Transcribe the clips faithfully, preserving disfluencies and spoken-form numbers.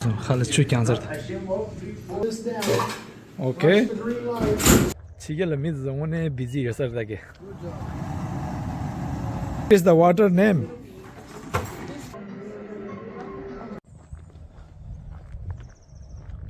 ཁ་ལ་ཆུ་རྐྱང་ཚར་ད། ཨོ་ཁེ། ཕྱི་རྒྱལ་ལ་མི་ཚོ་དངོས་གནས་བི་ཛི་ཡོད་ས་རེད་ད་གི། What is the water name?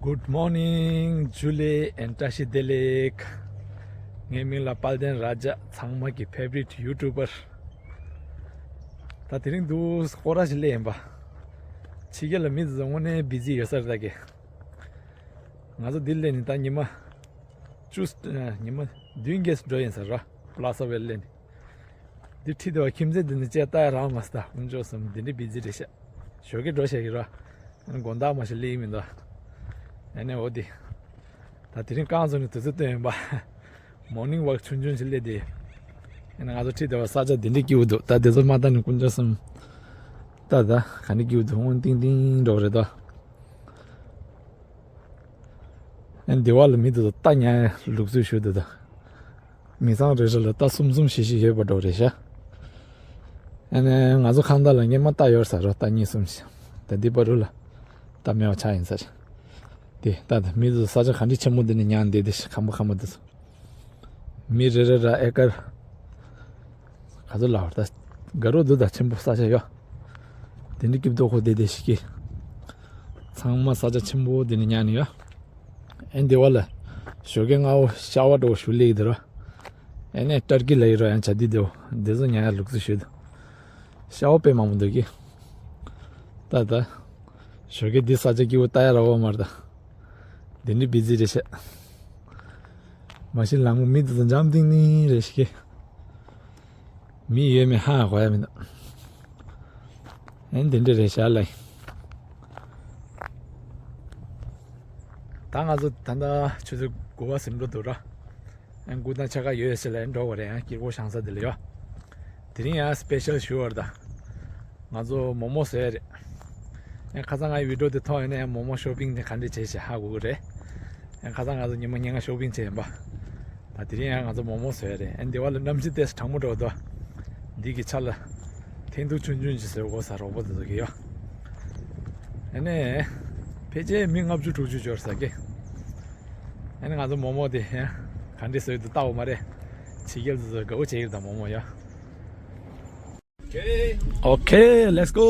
Good morning, Julie and Tashi Delek. ངའི་མིང་ལ་དཔལ་ལྡན་ར་ཇ། ཚང་མ་གི་ཕེ་ཝ་རི་ཊི་ཡུ་ཊུ་བར། ད་དེ་རིང་འདུག་སྐོར་ར་ཞིག་སླེབས་ཡིན་པ། ཕྱི་རྒྱལ་ལ་མི་ཚོ་དངོས་གནས་བི་ཛི་ཡོད་ས་རེད་ད་གི། ང་ཚོ་འདིར་སླེབས་ནས་ད་ཉི་མ་བཅུ། ཉི་མ་བདུན་བརྒྱད་འགྲོ་ཡིན་ས་ར། པ་ལ་ས་ཝེལ་སླེབས་ནས། འདི་ཁྲིད་དེ་བ་ཁྱིམ་མཚེས་འདི་ནས་ཅེས་ལྟ་ཡ་རག་མ་སོང་། ད་དཀོན་མཆོག་གསུམ་འདི་འདྲའི་བི་ཛི་རེད་ཤག་ཞོགས་ཀས་འགྲོ་ཤག་གི་ར། ཨ་ནི་དགོང་དག་མ་ཞིག་སླེབས་ཀྱི་མི་འདུག་ཨ་ནི་འོ་དེ། ད་དེ་རིང་རྐང་བཙུགས་ནས་དུས་ཚོད་བཏོན་ཡིན་པ། མོར་ནིང་ཝོག་ཆུང་ཆུང་ཞིག་སླེབས་ཏེ། ཨ་ནི་ང་ཚོ་ཁྲིད་དེ་བ་ས་ཆ་འདི་འདྲའི་སྐྱིད་པོ་འདུག་ད་དེ་ཚོ་མ་ལྟ་ནས་དཀོན་མཆོག་གསུམ། ད་ད་ག་འདྲའི་སྐྱིད་པོ་འདུག་སྔོན་ཏིང་ཏིང་འགྲོ་གི་རེད་ད། ཨ་ནི་འདི་བ་ལ་མི་འདུག་ད་ཉལ་ལུག་རྫི་ཞུ་འདུག་ད། མི་ཚང་རེ་རེ་ལ་རྟ་གསུམ་གསུམ་བཞི་བཞི་ཡོད་པ་འདྲ་རེད་ཤག་ཨ་ནི་ང་ཚོ་ཁང་བདག་ལ་སྔོན་མ་རྟ་ཡོད་ས་རེད། རྟ་གཉིས་གསུམ་ཞིག་ད་འདི་བར་དུ་ལ་རྟ་མེད་པ་ཆགས་ཡིན་ས་རེད། དེ་ད་ད་མི་ཚོ་ས་ཆ་ག་འདྲ་ཆེན་པོ་འདི་ནས་ཉལ་བསྡད་དེ་ཤག་ཁམ་པ་ཁམ་པ་འདི་ཚོ། མི་རེ་རེ་ར་ཨེ་ཀར་ག་ཚོད་ལབ་པ་རེད་ད། དགའ་རབ་འདུག་ད་ཆེན་པོ་ས་ཆ་ཡོད། དེ་འདྲ་སྐྱིད་པོ་ཁོ་བསྡད་དེ་ཤག་གི། ཚང་མ་ས་ཆ་ཆེན་པོ་འདི་ནས་ཉལ་ནས་ཡོད། ཨེ་འདི་བ་ལ་ཞོགས་ཀས་སྔ་པོ་ཤ་ཝར་འདྲ་པོ་ཞིག་སླེབས་ཀྱི་འདུག་ར། ཨེ་ནས་ཏར་ཀི་ལ་ཡི་རོ་ཡང་བྱ་དུས་འདི་བ་འདི་ཚོ་ཉལ་ཡ་ལུག་རྫི་ཞུ་འདུག་ཤ་ཝར་དཔེ་མང་པོ་འདུག་གི། ད་ད། ཞོགས་ཀས་འདི་ས་ཆ་སྐྱིད་པོ་ལྟ་ཡ་རག་པ་མ་རེད་ད། འདི་འདྲའི་བི་ཛི་རེད་ཤག་མ་གཞི་ལམ་མི་འདི་ཚོ་འཇམ་ཐིང་ཐིང་རེད་ཤག་གི། མི་ཡོད་མེད་ཧ་གོ་ཡ་མི་འདུག་ཨེ་འདི་འདྲ་རེད་ཤག་ལ། ད་ང་ཚོ་ད་ལྟ་ཆུ་ཚོད་དགུ་པ་ཟིན་འགྲོ་འདུག་ར། ཨེ་དགུ་དང་ཕྱེད་ཀ་ཡོད་ཤག་ལ་འགྲོ་དགོས་རེད། ཨེ་དཀྱིལ་འཁོར་བཞེངས་ས་འདི་ལ་ཡོད། དེ་རིང་ཡང་སི་པེ་ཤལ་ཞུ་བར་ད། ང་ཚོ་མོག་མོག་བཟོས་རེད། ཨེ་ཁ་སང་ང་བི་ཌི་ཡོ་དེ་མཐོང་ཡོད་ན་ཡང་མོག་མོག་ཤོ་པིང་དེ་ག་འདྲས་བྱས་ཤག་ཧ་གོ་གི་རེད། ཨེ་ཁ་སང་ང་ཚོ་ཉི་མ་ཉིན་ལྔ་ཤོ་པིང་བྱས་ཡིན་པ། ད་དེ་རིང་ཡང་ང་ཚོ་མོག་མོག་བཟོས་རེད། ཨེ་འདི་བ་ལ་གནམ་གཤིས་ཏོག་ཙམ་གྲང་མོ་འདྲ་པོ་འདུག་འདི་གི་ཆ་ལ་འཐེན་ཐུག་ཆུང་ཆུང་ཅིག་བཟོས་དགོས་ས་རོགས་པ་དེ་ཚོ་གི་ཡོད། ཨེ་ནས་ཕལ་ཆེར་མི་ལྔ་བཅུ་དྲུག་ཅུ་འབྱོར་ས་གི། ཨེ་ནས་ང་ཚོ་མོག་མོག་དེ་ཡང་ག་འདྲས་བཟོས་འདུག་ལྟ་འོ་མ་རེད། ཕྱི་རྒྱལ་དེ་ཚོ་དགའ་པོ་བྱེད་ཀྱི་རེད་ད་མོག་མོག་ཡ། Okay, let's go.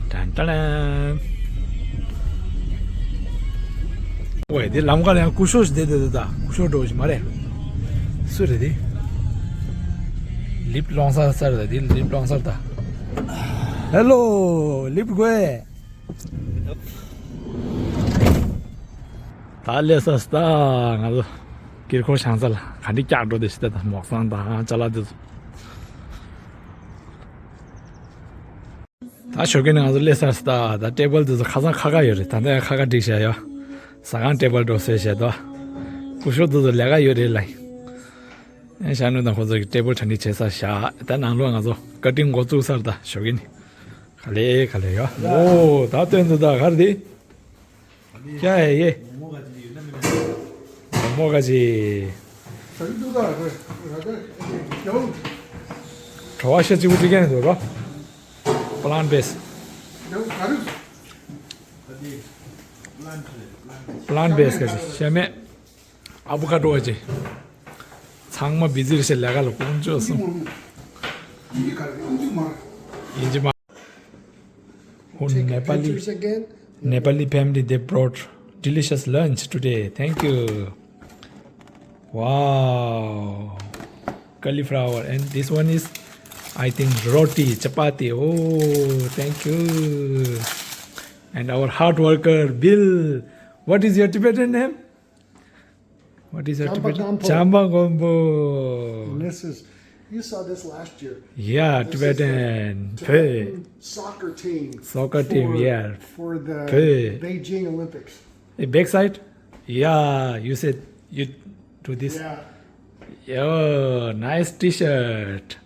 ཏན་ཏན། ཝེ། འདི་ལམ་ཁ་ལ་ཡང་སྐུ་ཞབས་ཤིག་བསྡད་འདུག་ད། སྐུ་ཞབས་འདྲ་པོ་ཞིག་མ་རེད། སུ་རེད་འདི། ལིབ་སློང་ས་ས་རེད་ད། འདི་ལིབ་སློང་ས་རེད་ད། ཧེ་ལོ། ལིབ་དགོས། ད་སླེབས་ས་ད། ང་ཚོ་དཀྱིལ་འཁོར་བཞེངས་ས་ལ་ག་འདྲས་བཀྱག་འགྲོ་བསྡད་ཤག་ད། མོག་སང་དང་ཅ་ལག་དེ་ཚོ། ད་ཞོགས་ཀས་ནས་ང་ཚོ་སླེབས་ཚར་ད། ད་ཊེ་བལ་དེ་ཚོ་ཁ་སང་ཁ་ཁ་ཡོད་རེད། ད་ལྟ་ཡང་ཁ་ཁ་བསྒྲིགས་བཞག་ཡོད། ཟ་ཁང་ཊེ་བལ་འདྲ་པོ་བཟོས་བཞག་འདུག་སྐུ་ཞབས་དེ་ཚོ་ལས་ཀ་ཡོད་རེད་ལ། ཨེ་ཤ་ནུ་དང་ཁོ་ཚོ་གི་ཊེ་བལ་གྲ་སྒྲིག་བྱས་ཚར་བཞག་ད་ནང་ལོགས་ང་ཚོ་ཀ་ཊིང་འགོ་བཙུགས་ཚར་ད་ཞོགས་ཀས་ནས། ག་ལེ་ག་ལེ་ཡོད། ཨོ་ད་སྟོན་འདུག་ད་ག་རེ་དེ། क्या है ये? मोमो का जी। བྲོ་བ་ཤ་གཅིག་པུ་སྤྲད་མཁན་འདུག་རོ། Plant based. Plant based ག་ཅི་ཤ་མེད། ཨ་བོ་ཀ་ཌོ་ག་ཅི། ཚང་མ་བི་ཛི་རེད་ཤག་ལས་ཀ་ལ། དཀོན་མཆོག་གསུམ། ཡིན་གཅིག་མ། Oh, Nepali, Nepali family, they brought delicious lunch today. Thank you. Wow. Cauliflower. And this one is, I think, roti, chapati. Oh, thank you. And our hard worker, Bill. What is your Tibetan name? What is your Tibetan? Champa Gampo. And this is, you saw this last year. Yeah, Tibetan. Tibetan soccer team. Soccer team, yeah. For the Beijing Olympics. A backside? Yeah, you said you do this. Yeah. Oh, nice T-shirt.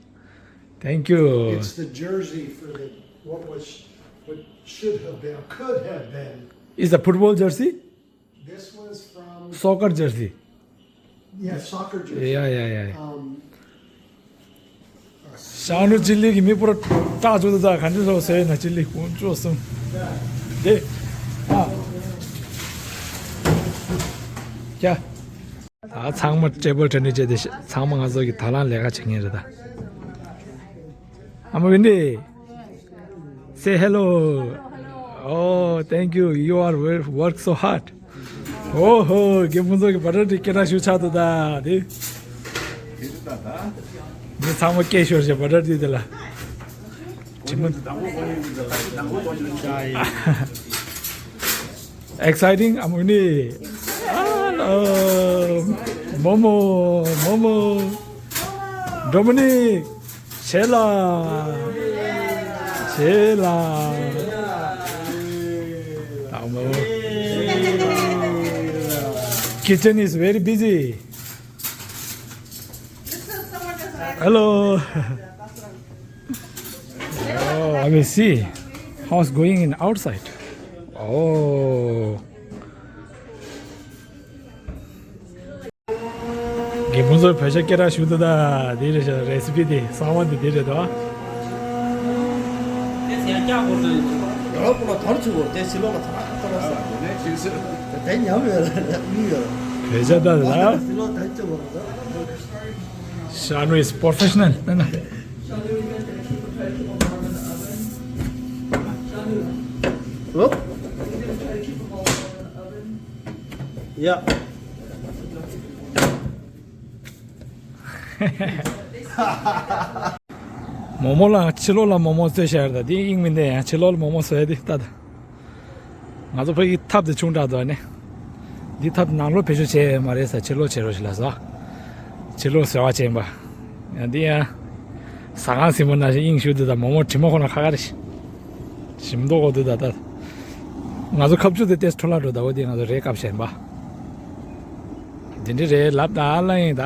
Thank you. It's the jersey for the, what was, what should have been, could have been. Is the football jersey? This was from soccer jersey. Yeah, soccer jersey. Yeah, yeah, yeah. Um, uh, ཤ་ནུ་ཅི་ལི་གི་མི་པོར་སྐྲག་བཅུག་ད། ག་འདྲ་ཟོ་ཟེར་ན་ཅི་ལི་ཀུན་སྤྱོད་གསུམ་དེ། ཨ་ཀྱ། ད་ཚང་མ་ཊེ་བལ་ཊེ་ནིས་བྱས་ཏེ་ཤ། ཚང་མ་ང་ཚོ་གི་ད་ལན་ལས་ཀ་བྱེད་མཁན་རེད་ད། ཨ་མ་ཝིན་ཌི། Say hello. Oh, thank you. You are wo- work so hard. ཨོ་ཧོ། རྒན་ཕུན་ཚོགས་ཀྱི་བ་ཊར་ཊི་སྐད་གྲགས་ཞུ་ཆགས་འདུག་ད་དེ། འདི་ཚང་མ་སྐད་ཤོར་བྱས་བ་ཊར་ཊི་དེ་ལ། དྲི་མ། Exciting, Amuni. Hello. Momo, Momo. Dominic. Sheila. Sheila. Amo. Kitchen is very busy. Hello. Oh, I will see how's going in outside. Oh. རྒན་ཕུན་ཚོགས་བོད་ཇ་སྐད་གྲགས་ཞུ་འདུག་ད། འདི་རེད་ཤག་རེ་སི་པི་དེ་གསང་བ་འདི་འདི་རེད་དོ། བོད་ཇ་ད་ད། Shanu is professional. No, no. Hello? Yeah. མོག་མོག་ལ་ཕྱི་ལོགས་ལ་མོག་མོག་བཟོས་བཞག་ཡོད་ད། འདི་དབྱིངས་མི་བདེ་ཡང་ཕྱི་ལོགས་ལ་མོག་མོག་བཟོས་ཏེ་ད་ད། ང་ཚོ་ཕ་གི་ཐབ་དེ་ཆུང་དྲགས་འདུག་ཨ་ནི། འདི་ཐབ་ནང་ལོགས་བེད་སྤྱོད་བྱས་ཡོད་མ་རེད་ས། ཕྱི་ལོགས་བྱེད་རོགས་ཞིག་ལ་ཟ། ཕྱི་ལོགས་ཟ་བ་བྱས་པ། ཡང་འདི་ཡང་ཟ་ཁང་ཟིན་པ་ནང་བཞིན་དབྱིངས་ཞུགས་འདུག་ད། མོག་མོག་དྲི་མ་ཁོ་ན་ཁ་ཁ་རེད་ཤག་ཞིམ་མདོག་གོ་འདུག་ད་ད། ང་ཚོ་ཁ་མཆུ་དེ་ཏེས་འཕྲོ་བརླག་འགྲོ་ད། འོ་དེ་ང་ཚོ་རེད་སྐབས་གཞན་པ། འདི་འདྲ་རེད་ལབ་ད་ལ་ཡིན་ད།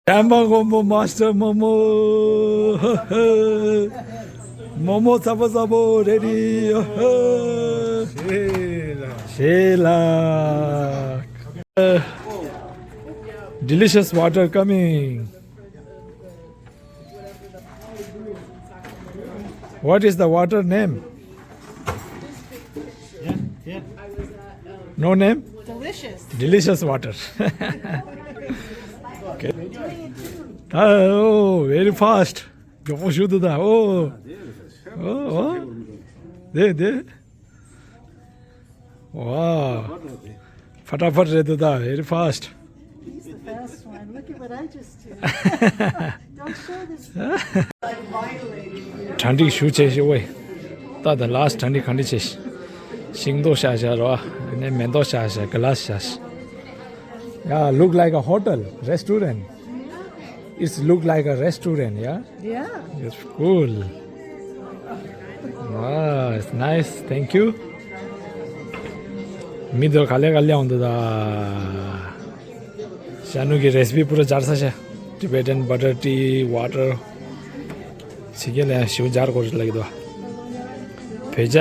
བྱམས་པ་མགོན་པོ་མཱ་སི་ཊར་མོ་མོ། མོ་མོ་ཚ་པོ་ཚ་པོ་རེ་ཌི། ཤེས་ལ། Delicious water coming. What is the water name? Yeah, yeah. No name? Delicious. Delicious water. Okay. Oh, very fast. མགྱོགས་པོ་ཞུ་འདུག་ད། ཨོ། ཨོ། ཨོ། དེ་དེ། Wow. ཕ་ཏྲ་ཕ་རེད་འདུག་ད། Very fast. He's the fast one. Look at what I just did. Don't show this. གྲ་སྒྲིག་ཞུ་བྱས་ཤི་ཝེ། ད་ད་ལཱ་སི་ཊི་གྲ་སྒྲིག་ག་འདྲ་བྱས་ཤི། ཤིང་ཏོག་བཞག་བཞག་རོ། ཨ་ནི་མེ་ཏོག་བཞག་བཞག་གི་ལཱ་སི་བཞག་ཤི། Yeah, look like a hotel, restaurant. It's look like a restaurant, yeah? Yeah. It's cool. Wow, it's nice. Thank you. མི་དེ་ག་ལེ་ག་ལེ་འོང་འདུག་ད། ཤ་ནུ་གི་རེ་སི་པི་པུ་ར་སྦྱར་ས་ཤ། Tibetan butter tea, water. ཕྱི་རྒྱལ་ལ་ཡང་ཞིབ་སྦྱར་དགོས་རེད་ལབ་ཀྱི་འདུག་བོད་ཇ།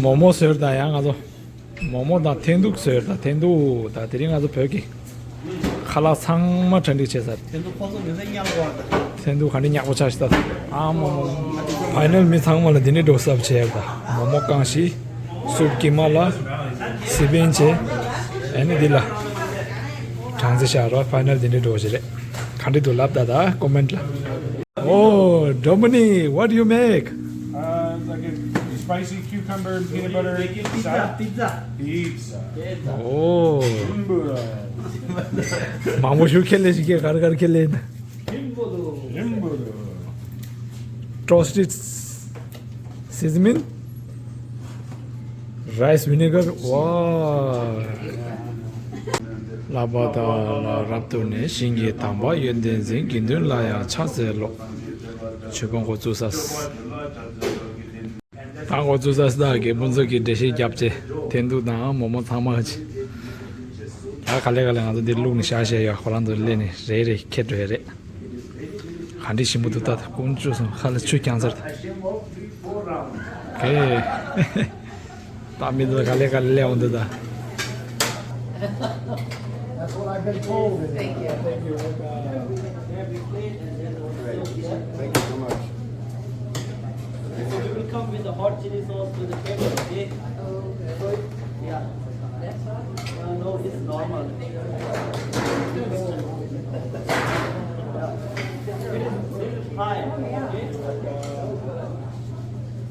མོག་མོག་བཟོས་ད་ཡང་ང་ཚོ། མོག་མོག་དང་འཐེན་ཐུག་བཟོས་ད། འཐེན་ཐུག་ད་དེ་རིང་ང་ཚོ་བོད་ཀྱི་ཁ་ལག་ཚང་མ་གྲ་སྒྲིག་བྱས་ཚར། འཐེན་ཐུག་ཁོ་ཚོ་མི་ཚེ་ཉག་པོ་བར་ད། འཐེན་ཐུག་ག་འདྲ་ཉག་པོ་ཆགས་ཤི་ད། ཨ་མོ་མོ། ཕའི་ནལ་མི་ཚང་མ་ལ་འདི་འདྲའི་འགྲོ་སབ་བྱས་ད། མོག་མོག་བཀང་ཤི། སུབ་ཀི་མ་ལ། སི་པན་བྱས། ཨ་ནི་འདི་ལ། གྲངས་ཚེ་བཞག་རོགས། ཕའི་ནལ་འདི་འདྲའི་འགྲོ་བྱེད་རེད། ག་འདྲ་འདུག་ལབ་ད་ད་ཀོ་མེན་ཊི་ལ། Oh, Dominic, what do you make? Uh, it's like a spicy cucumber and peanut butter salad. Pizza. Pizza. Oh. Jimbo. མང་པོ་ཞུ་ཁེ་ལེ་ཞིག་གེ་གར་གར་ཁེ་ལེ། Jimbo. Toasted seasoning. Rice vinegar. Wow. ལྷ་པ་དང་ལ་རབ་ཏུ་གནས། ཞིང་གི་དམ་པ་ཡོན་ཏན་འཛིན། དགེ་འདུན་ལ་ཡང་ཕྱག་འཚལ་ལོ། མཆོད་པ་འགོ་བཙུགས་ས། ད་འགོ་བཙུགས་ས་སི་ད་རྒན་ཕུན་ཚོགས་ཀྱིས་འགྲེལ་བཤད་བརྒྱབ་བྱས། འཐེན་ཐུག་དང་མོག་མོག་ཚང་མ་ཅི། ད་ག་ལེ་ག་ལེ་ང་ཚོ་འདིར་བླུགས་ནས་བཞག་བཞག་ཡོད། ཁོ་རང་ཚོ་སླེབས་ནས་རེ་རེ་ཁྱེར་འགྲོ་ཡ་རེད། ག་འདྲ་ཞིམ་པོ་འདུག་ད། ཀུན་སྤྱོད་སོང་ཁ་ལ་ཆུ་རྐྱང་ཚར་ད། ཨེ། ད་མི་འདི་ག་ལེ་ག་ལེ་འོང་འདུག་ད། Thank you. Thank you. Thank you so much. So we will come with the hot chili sauce to the table, okay? Yeah. Uh, no, it's normal. Yeah. It is little high, okay?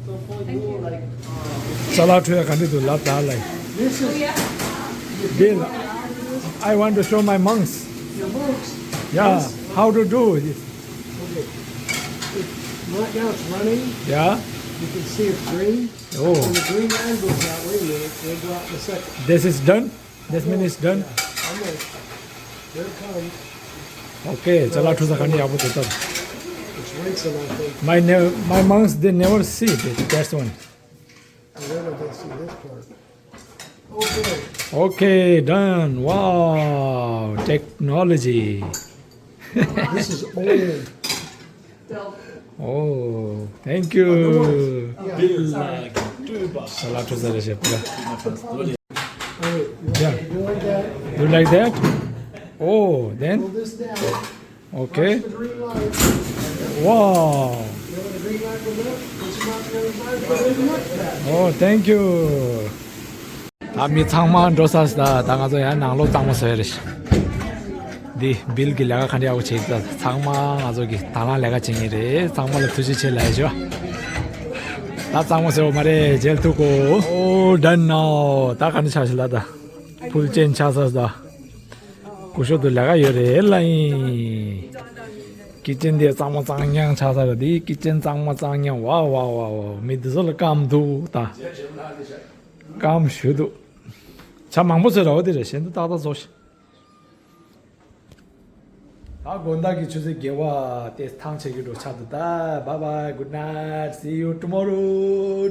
So for you, like, uh, ཅ་ལག་འཁྲུ་ཡ་ག་འདྲ་འདུག་ལབ་ད་ལ། This is Bill, I want to show my monks. Your monks? Yeah, how to do it? Okay. It, right now it's running. Yeah. You can see it's green. Oh. When the green line goes out, wait a minute, they go out in a second. This is done? This means it's done? Yeah, almost. Here it comes. Okay, ཅ་ལག་འཁྲུ་ས་ག་འདྲ་ཡག་པོ་འདུག་ད། It's rinsing, I think. My ne- my monks, they never see it. That's one. I don't know if they see this part. Okay. Okay, done. Wow, technology. This is old. Oh, thank you. Yeah. Bill, like, ཅ་ལག་འཁྲུ་ས་རེད་ཤག་པ། Hey, you want Yeah. to do like that? You like that? Oh, then? Pull this down. Okay. Watch the green light. Wow. You know when the green light goes up, put your mouth on the other side, put it in the mouth. Oh, thank you. ད་མི་ཚང་མ་འགྲོ་ས་ད་ད་ང་ཚོ་ཡང་ནང་ལོགས་གཙང་མ་བཟོ་ཡ་རེད་ཤག་འདི་བིལ་གྱི་ལས་ཀ་ག་འདྲ་ཡག་པོ་བྱེད་ཀྱི་ད་ཚང་མ་ང་ཚོ་གི་དང་བླངས་ལས་ཀ་བྱེད་མཁན་རེད། ཚང་མ་ལ་ཐུགས་རྗེ་ཆེ་ལབ་ཡ་ཞུ། ད་གཙང་མ་བཟོ་བ་མ་རེད་མཇལ་ཐུབ་གོ། Oh, done now. ད་ག་འདྲ་ཆགས་ཤག་ལ་ད་ཕུལ་ཅན་ཆགས་ས་ད། སྐུ་ཞབས་དུ་ལས་ཀ་ཡོད་རེད་ལ་ཡིན། ཀི་ཅན་དེ་གཙང་མ་གཙང་རྐྱང་ཆགས་ས་རེད། དེ་ཀི་ཅན་གཙང་མ་གཙང་རྐྱང་། ཝ་ཝ་ཝ་ཝ། མི་འདི་ཚོ་ལ་སྐམ་འདུག་ད། སྐམ་ཞུ་འདུག་ཇ་མང་པོ་ཚོས་ར་བ་དེ་རེད། གཞན་དུ་ཏག་ཏག་བཟོ་ཤིག་ད་དགོང་དག་གི་ཆུ་ཚོད་བརྒྱད་པ་དེ་ཐང་ཆད་ཀྱི་འགྲོ་ཆགས་འདུག་ད། Bye bye, good night, see you tomorrow.